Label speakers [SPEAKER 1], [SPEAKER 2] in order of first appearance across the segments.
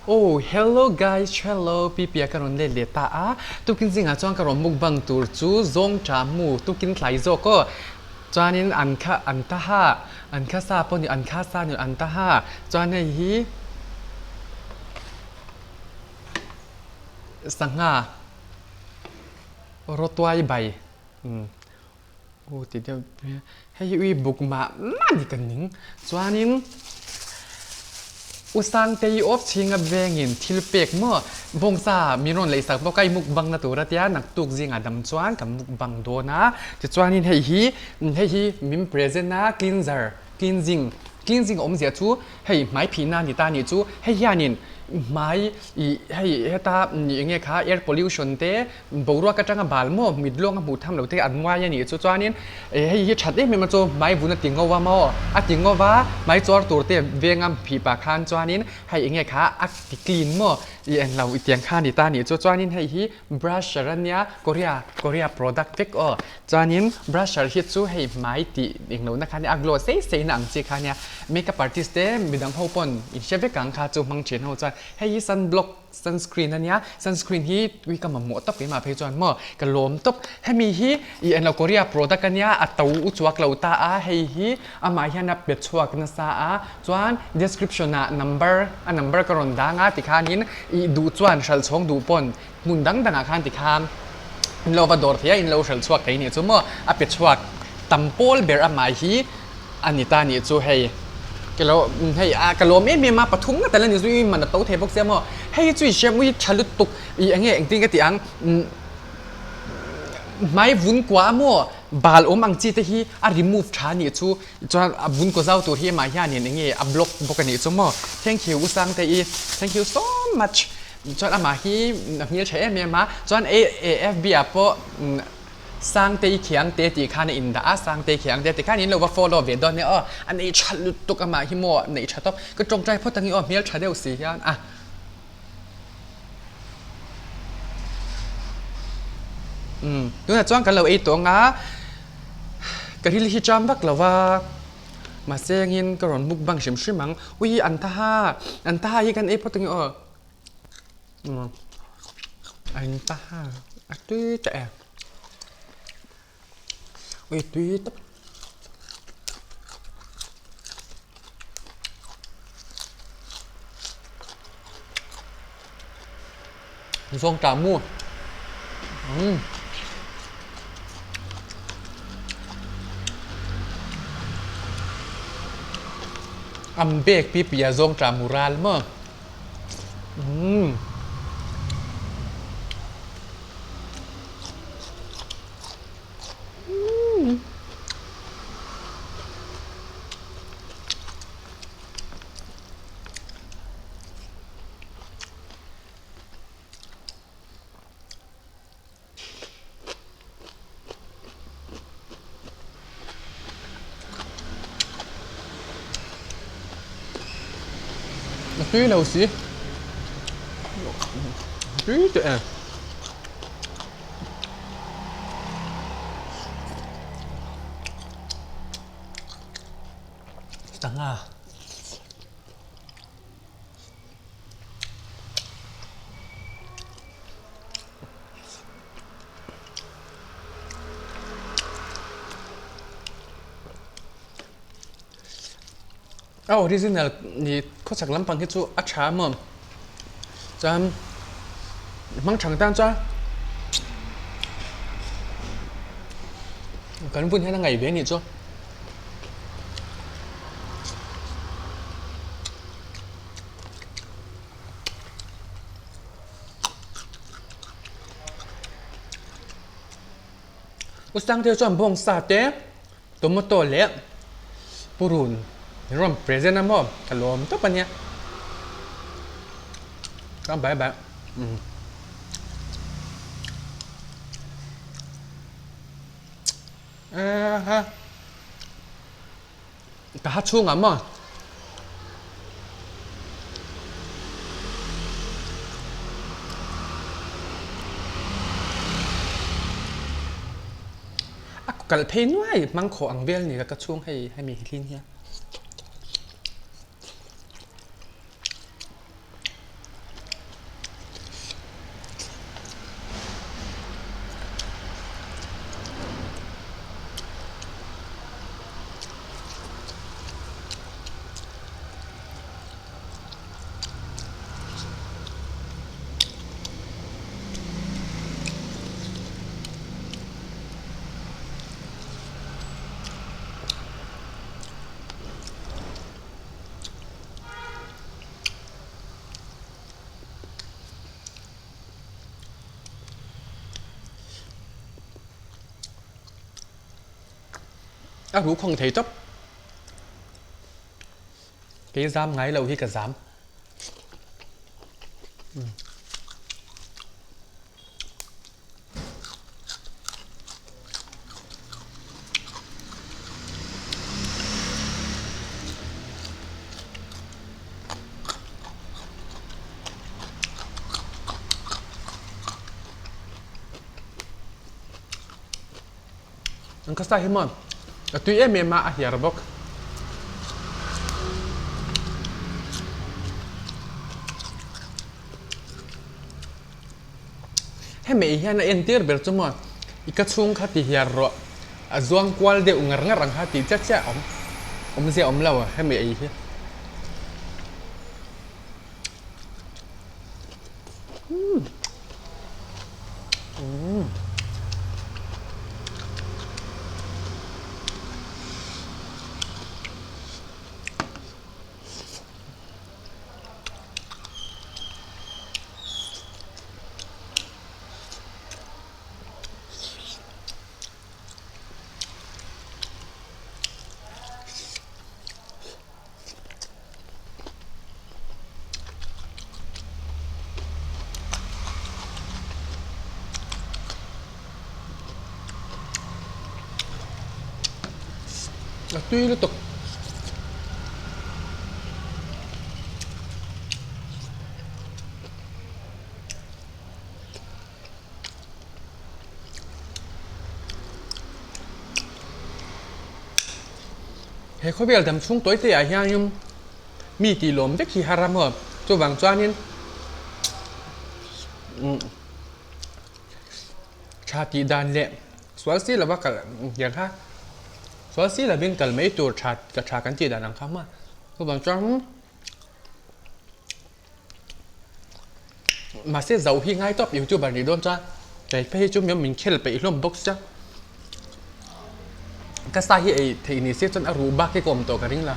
[SPEAKER 1] Oh hello guys hello Pipia ka rawn let leh ta a tukin zingah chuan ka rawn mukbang tur chu zawng tah mu tukin tlai zawk aw chuanin an kha an ta ha an kha sa pawh ni an kha sa ni an ta ha chuan hei hi sangha rawtuai bai umm aw ti deuh hei hi ui buk mah mah ni ka ning chuanin u Sangtei awp chhinga vengin thil pek maw bawngsa min rawn lei sak bawk a i mukbang na tur a tia naktuk zingah dam chuan ka mukbang dawn a tichuanin hei hi hei hi min present a cleanser cleansing cleansing awmzia chu Hei hmai phihna ni ta nih chu hei hianin hmai ih hei heta nih enge kha air pollution te boruak atanga bal maw mit luang a hmuh tham lo te an ngai a nih chu chuanin eh hei hi that em em a chu hmai vun a ti ngo a maw a ti ngo va hmai chuar tur te venga phih pah khan chuanin hei enge kha a ti clean maw ih englo i tiang kha ni ta nih chu chuanin hei hi brusher a nia Korea Korea product vek aw Chuanin brusher hi chu hei hmai tih englo na kha nia a glow sei sei na ang chi kha nia makeup artist te midang ho pawn in hre vek ang kha chu hmang thin ho chuan hei hi sunblock sunscreen a nia sunscreen hi ui ka mamawh tawp keimah phei chuan maw ka lawm tawp hemi hi ih englo Korea product a nia a to u chuak lo ta a hei hi amah hian a pe chhuak nasa a chuan description ah number a number ka rawn dang a tikhanin ih duh chuan hralh chhawng duh pawn Hmun dang dangah khan tikhan in lo va dawr thei a, in lo hralh chhuak thei nih chu maw? A pe chhuak tam pawl ber amah hi a ni ta nih chu hei. Ka lo hei a ka lawm em em a, pathum nga tal a ni zui man a to thei bawk sia maw? Hei chu i hriam ui tha lutuk i eng nge engtin ka tih ang hmai vun kua a maw bal awm ang chi te hi a remove tha nih chu chuan a vun kaw zau tur hi amah hianin eng nge a block bawk a nih chu maw? Thank you u Sangte-i thank you so much. Chuan amah hi a hmel tha em em a, chuan AFB ah pawh Sangtei Khiangte tih khan a indah a, Sangtei Khiangte tih khan in lo va follow ve dawn nia aw, a nei tha lutuk amah hi maw a nei tha tawp, ka tawngtai phawt ang i aw hmel tha deuh si hian a. Umm tunah chuan kan lo ei tawh ang a, ka ril hi cham vak lo va. Mahse engin ka rawn mukbang hrim hrim ang, ui an tha ha, an tha ha hi kan ei phawt ang i aw. An tha ha a tui teh e, ui tui tawp. Zawng tah mu. Umm. Am bek pi pi a zawng tah mu ral maw. Umm. Umm. A tui lo si. A tui teh e. Sangha. A original ni khawchhak lampang hi chu a tha maw chuan hmang thang tan chuan kan vun hian a ngaih ve anih chu. U Sangte chuan bawngsa te tomato leh purun min rawn present a maw ka lawm tawp a nia chuan bye bye umm. Ka ha chhungah maw? A kal phei nuai hmang khawh ang vel ni la ka chhung hei hemi hlin hian. A ruh khawng thei tawp. Kei zam ngai lo hi ka zam. An ka sa hi maw a tui em em a, a hiar bawk. Hemi hian a entir ber chu maw i ka chhung kha ti hiar rawh a zuang kual deuh ngar ngar ang kha tih chiah chiah a awm awmzia a awm lo hemi ei hi. A tui lutuk. He khawvel dam chhung tawi te ah hianin mi tih lawm vek hi har a maw chuvang chuanin umm tha tih dan leh sual si lova kal tiang kha sual si lovin kal mai tur tha ka tha kan tih dan ang kha maw chuvang chuan. Mahse zo hi ngai tawp youtuber nih dawn chuan kei phei hi chu min khel peih hlawm bawk sia ka sa hi ei theih ni se chuan a ruh bak hi ka awm tawh ka ring la.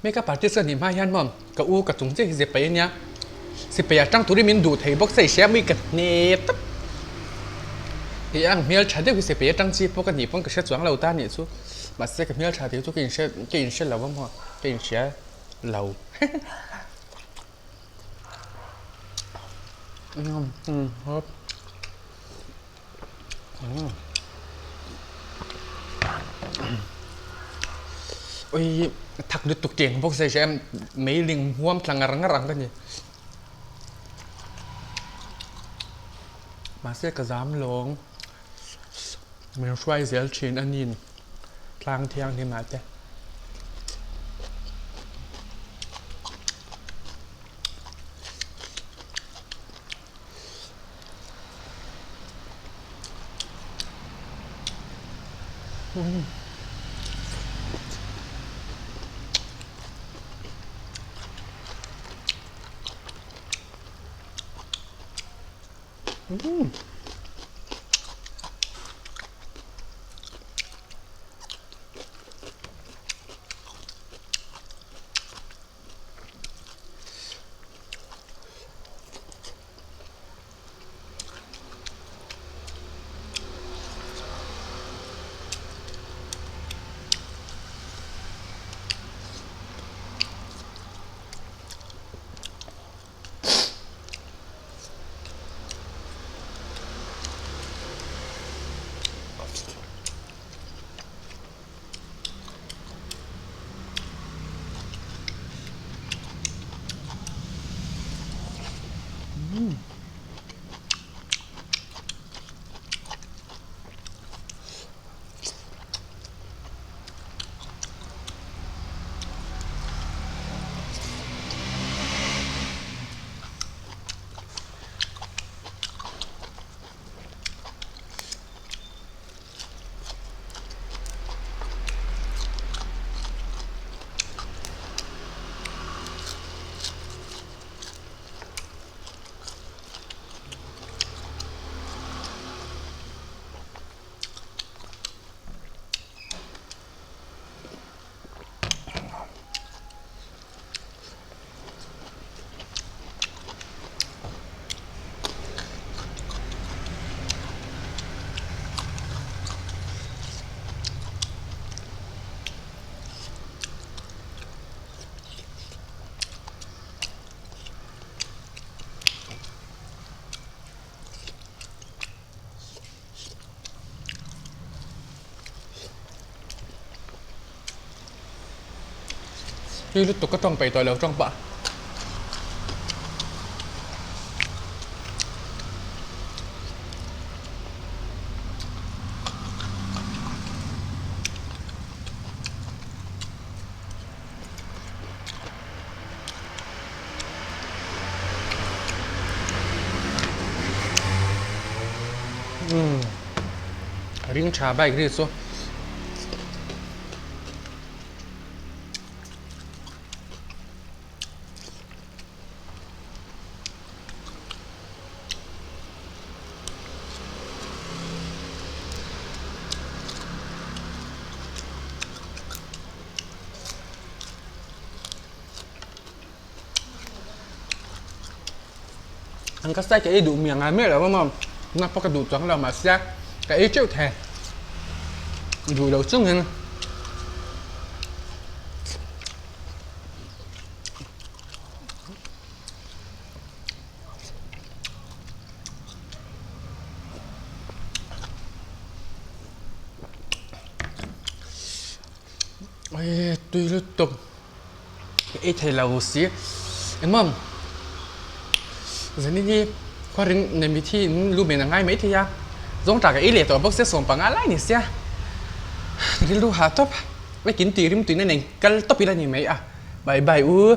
[SPEAKER 1] Makeup artist ka nih hma hian maw ka u ka chung chiah hi sipai a nia sipai ah tang turin min duh thei bawk se i hria mai ka hne tawp tih ang hmel tha deuh hi sipai atang chi pawh ka nih pawn ka hre chuang lo ta nih chu mahse ka hmel tha tih chu ka inhre ka inhre lo a maw ka inhria lo Ui thak lutuk tih bawk se hria em meiling huam tla ngar ngar ang ka ni mahse ka zam lawng min hruai zel thin a nin tlang thianghlim ah te. Tui lutuk ka tawng peih tawh lo tawng pah. Umm ring tha bike ri chu. An ka sai ka ei duh miang ngai miah lo a maw na pawh ka duh chuang lo mahse ka ei teuh thei duh lo chungin. Ui tui lutuk ka ei thei lo si engmawm zanin hi khua ring nei mithi in lu men a ngai maithei a zawngtah ka ei leh tawh bawk sia 15 lai ni sia rilru hah tawp vek in tih rim tuina nen kal tawp ila ni mai a bye bye u.